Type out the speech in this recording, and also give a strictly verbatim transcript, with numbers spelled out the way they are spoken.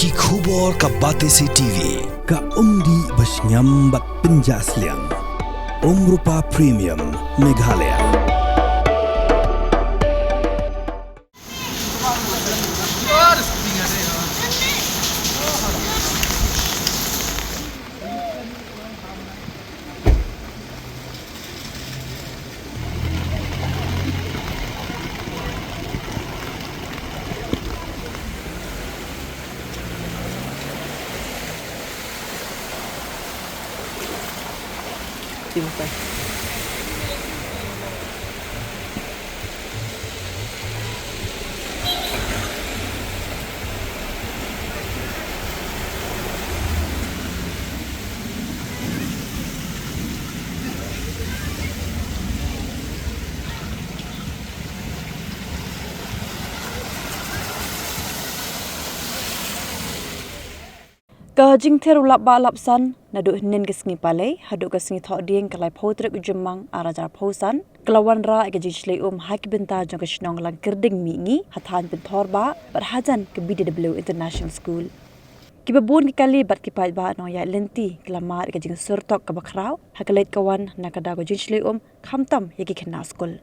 Ki khubor ka Batesi T V, ka umdih ba shngiam bad pynjah sliang. Umrupa Premium, Meghalaya. Ka jingther u lap bah lap san, naduh hynnin ka sngi Palei haduh ka sngi Thohdieng ka laiphew tarik u Jymmang arhajar arphew san, ka la wanrah ïa ka jingshlei um ha ki bynta jong ka shnong Langkyrding Mihngi, ha thaiñ Pynthorbah bad hajan ka B D W International School. Kiba bun ki kali bad ki paidbah nongïaid lynti ki la mad ïa ka jingsur tok kaba khraw ha ka leit ka wan na ka daw ka jingshlei um, khamtam ïa ki khynnah skul.